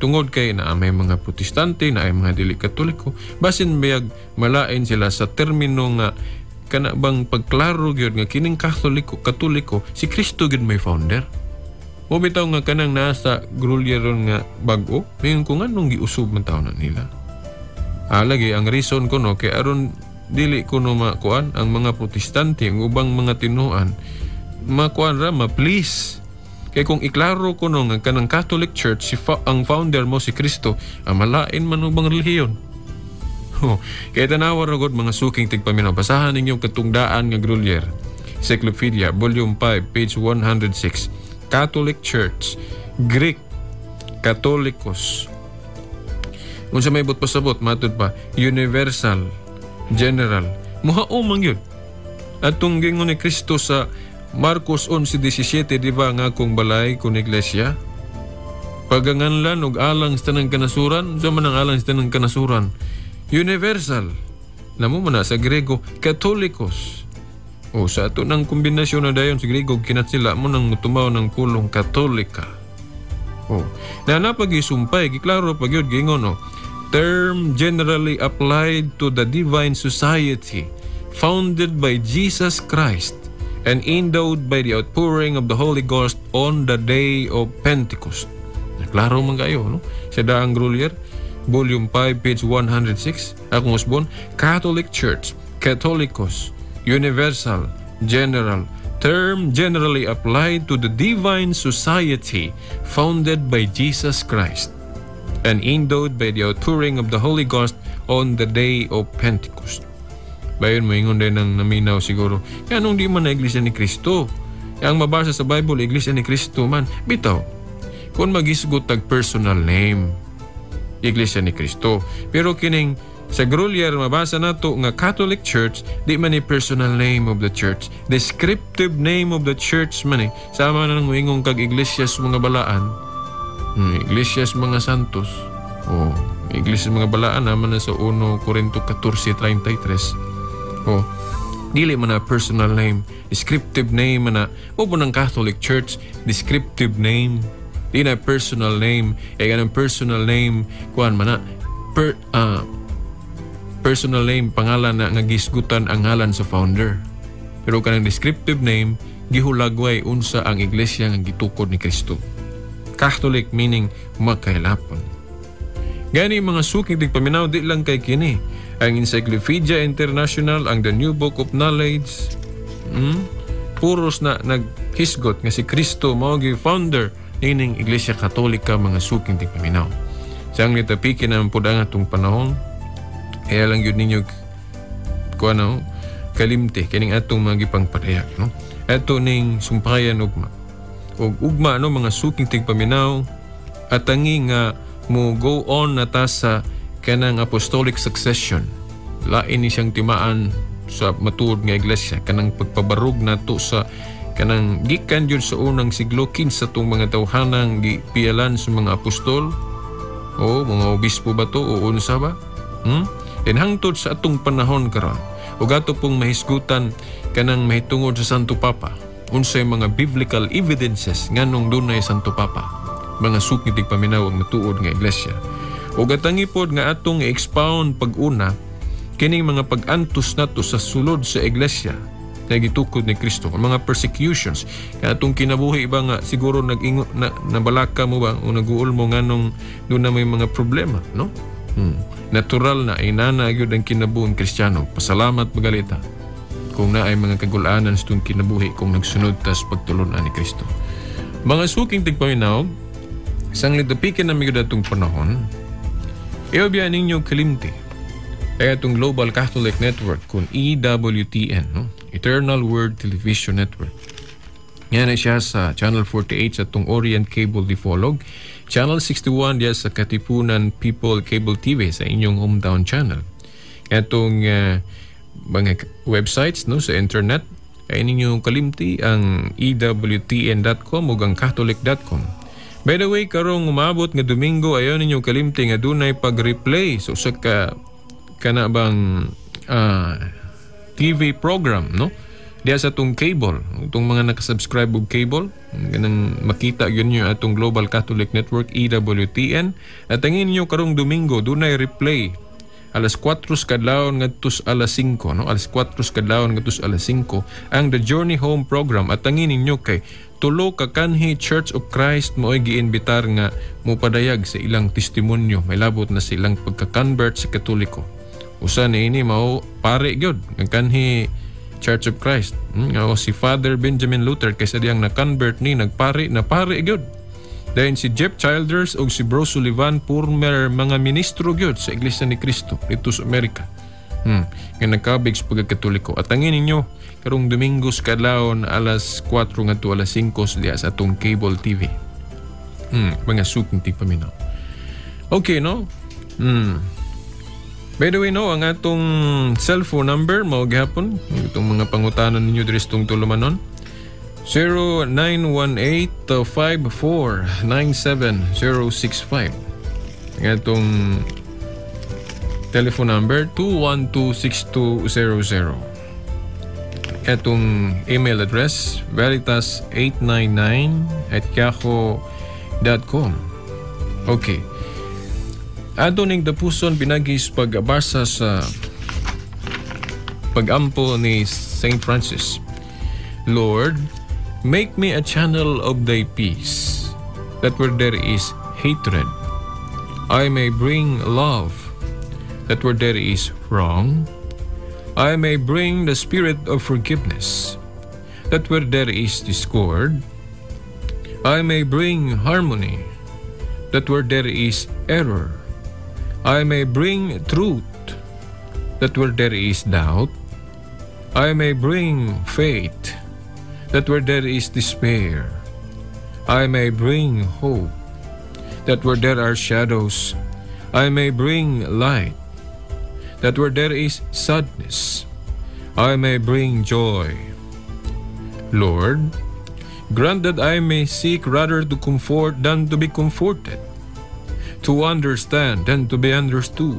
Speaker 4: tungod kay naa may mga Protestante na ay mga dili Katoliko, basin bayag malain sila sa termino nga kana bang pagklaro gyud nga kining Katoliko si Kristo gyud may founder. Mo bitaw nga kanang nasa Grolier ron nga bag-o, mayon ko nganong giusob man taon na nila. Lagi ang reason ko no kay aron dili ko no makuan ang mga Protestante, ang ubang mga tinuan makuan ra, ma-please. Kay kung iklaro ko no nga kanang Catholic Church si ang founder mo si Kristo, ang malain man ubang relihiyon. Oh, kaya tanawa ra gud, mga suking tigpaminaw, basahan ninyo katungdaan nga Grolier Encyclopedia, Volume 5, page 106. Catholic Church, Greek, Catholicos. Unsa may buot pasabot, matud pa, universal, general. Muhao man gyud. Atong gingon ni Kristo sa Marcos 11:17, di ba, nga akong balay kun iglesia paganganlan og alang sa tanang kanasuran. Unsa man ang alang sa tanang kanasuran? Universal. Namo man na sa Grego, Catholicos. O sa ato ng kombinasyon na dayon sa Grego kinatsila mo nang mutumaw ng pulong Katolika. O, na napagisumpay, giklaro pag yun, gingon, no? Term generally applied to the divine society founded by Jesus Christ and endowed by the outpouring of the Holy Ghost on the day of Pentecost. Klaro man kayo, no? Sa daang Grolier, Volume 5, page 106, akong usbon, Catholic Church, Catholicos, universal, general, term generally applied to the divine society founded by Jesus Christ and endowed by the outpouring of the Holy Ghost on the day of Pentecost. Bayon mo ingon din ng naminaw siguro, kaya nung di man na Iglesia ni Cristo? Ang mabasa sa Bible, Iglesia ni Cristo man. Bitaw, kung magisgot tag personal name, Iglesia ni Cristo. Pero kining sa Grolier mabasa nato nga Catholic Church, di man ni personal name of the church. Descriptive name of the church man eh. Sama na nang moingon kag iglesia sa mga balaan. Iglesia sa mga santos. O, iglesia sa mga balaan naman na sa 1 Corinto 14:33. O, dili man na personal name, descriptive name man na. O po ng Catholic Church, descriptive name. Di na personal name. E ganang personal name, kuan man na, per, Personal name, pangalan na nga gisgutan ang ngalan sa founder. Pero kanang descriptive name, gihulagway unsa ang iglesia nga gitukod ni Kristo. Catholic meaning makailapon. Gani, mga suking tigpaminaw, di lang kay kini. Ang Encyclopedia International, ang The New Book of Knowledge, puros na naghisgot nga si Kristo mao gi founder nining Iglesia Katolika, mga suking tigpaminaw. Sang nitapiki na pud ang atong panahon, kaya lang yun ninyo kuan ano, kalimti kining atong mga gipangpadayag, no? Ato ning sumpayan ugma. Og ugma, no, mga suking tigpaminaw, atangi nga mo go on na ta sa kanang apostolic succession. Lain ni siyang timaan sa matuod nga iglesia, kanang pagpabarog nato sa kanang gikan jud sa unang siglo 15 tong mga tawhanang gipialan sa mga apostol o mga obispo ba to o unsa ba? And hangtod sa atong panahon karon ug ato pong mahisgutan kanang mahitungod sa Santo Papa, unsay mga biblical evidences nganong dunay Santo Papa, mga suki tigpaminaw, ang matuod nga iglesia. Ug atangi pod nga atong i-expound pag-una kining mga pag-antos nato sa sulod sa iglesia na gitukod ni Kristo, ang mga persecutions kaya atong kinabuhi ba nga siguro nag-ingo na, nabalaka mo ba o naguol mo nganong doon na may mga problema, no? Natural na inana gyud ang kinabuhing Kristiyano. Pasalamat magalita kung naay mga kagulanan sa itong kinabuhi kung nagsunod ta sa pagtulunan ni Kristo. Mga suking tigpaminaw, sang litapikin na gyud atong panahon, iyo biya ninyo kalimti ay atong Global Catholic Network kung EWTN, no? Eternal Word Television Network. Yan na siya sa Channel 48 sa atong Orient Cable Dipolog, Channel 61 diya sa Katipunan People Cable TV sa inyong hometown channel. Atong mga websites, no, sa internet ay ninyo kalimti ang ewtn.com ug ang catholic.com. By the way, karong umabot nga Domingo, ayaw ninyo kalimti nga dunay pag-replay sa usa ka kana bang TV program, no? Diya sa atong cable, itong mga nakasubscribe og cable, ganang makita yun nyo atong Global Catholic Network, EWTN. At ang inyo karong Domingo, dunay replay alas 4 sa kadlawon ngadto sa alas 5, no? Alas 4 sa kadlawon ngadto sa alas 5 ang The Journey Home program. At ang ninyo kay tulo ka kanhi Church of Christ mo'y giinbitar nga mopadayag sa ilang testimonyo may labot na sa ilang pagka-convert sa Katoliko. Usa ni ini mao pare gyud nga kanhi Church of Christ. O si Father Benjamin Luther, kaysa diyang na-convert ni nagpare na pare gyud. Dayon si Jeff Childers o si Bro Sullivan, former mga ministro gyud sa Iglesia ni Cristo dito sa Amerika. Nga nagkabig sa pagkakatoliko. At angin ninyo karong Domingo sa kadlawon alas 4 ngadto alas 5 diya sa atong cable TV. Mga suking tigpaminaw. Okay, no? By the way, no, ang atong cellphone number, mao gihapon, itong mga pangutanan ninyo diri sa itong tulumanon, 0918-5497-065. Ang atong telephone number, 212-6200. Atong email address, veritas899@yahoo.com. Okay. Ato ning tapuson pinagis pagbasa sa pagampo ni Saint Francis. Lord, make me a channel of thy peace, that where there is hatred, I may bring love, that where there is wrong, I may bring the spirit of forgiveness, that where there is discord, I may bring harmony, that where there is error, I may bring truth, that where there is doubt, I may bring faith, that where there is despair, I may bring hope, that where there are shadows, I may bring light, that where there is sadness, I may bring joy. Lord, grant that I may seek rather to comfort than to be comforted, to understand than to be understood,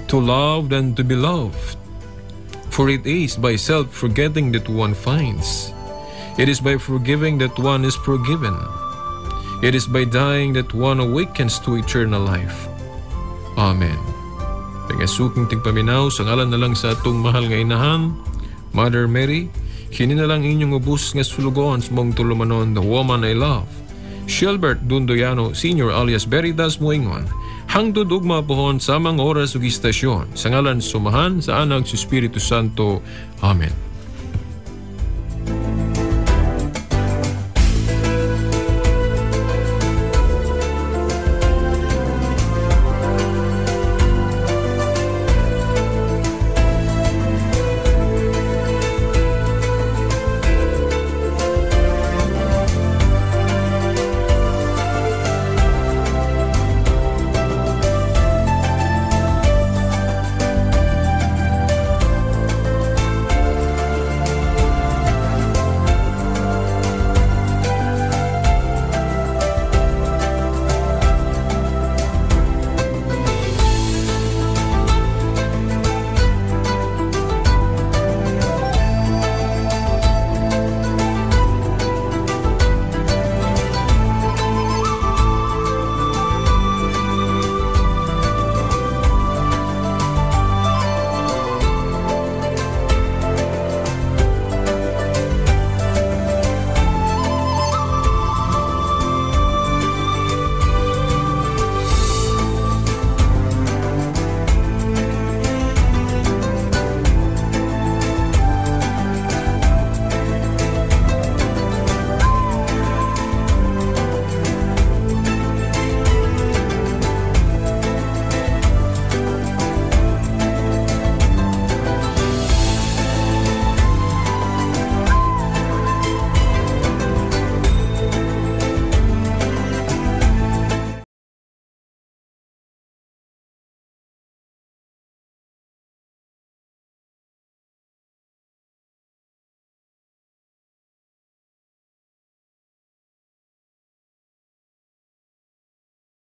Speaker 4: to love than to be loved. For it is by self-forgetting that one finds. It is by forgiving that one is forgiven. It is by dying that one awakens to eternal life. Amen. Nga suking tigpaminaw, sa ngalan na lang sa atong mahal nga inahan, Mother Mary, kini na lang inyong ubos nga sulugoon sa mong tulumanon, the woman I love, Shelbert Dundoyano Sr. alias Veritas, moingon, hangtod ugma pohon sa amang oras ug istasyon, sa ngalan sa Amahan, sa Anak, sa Espiritu Santo. Amen.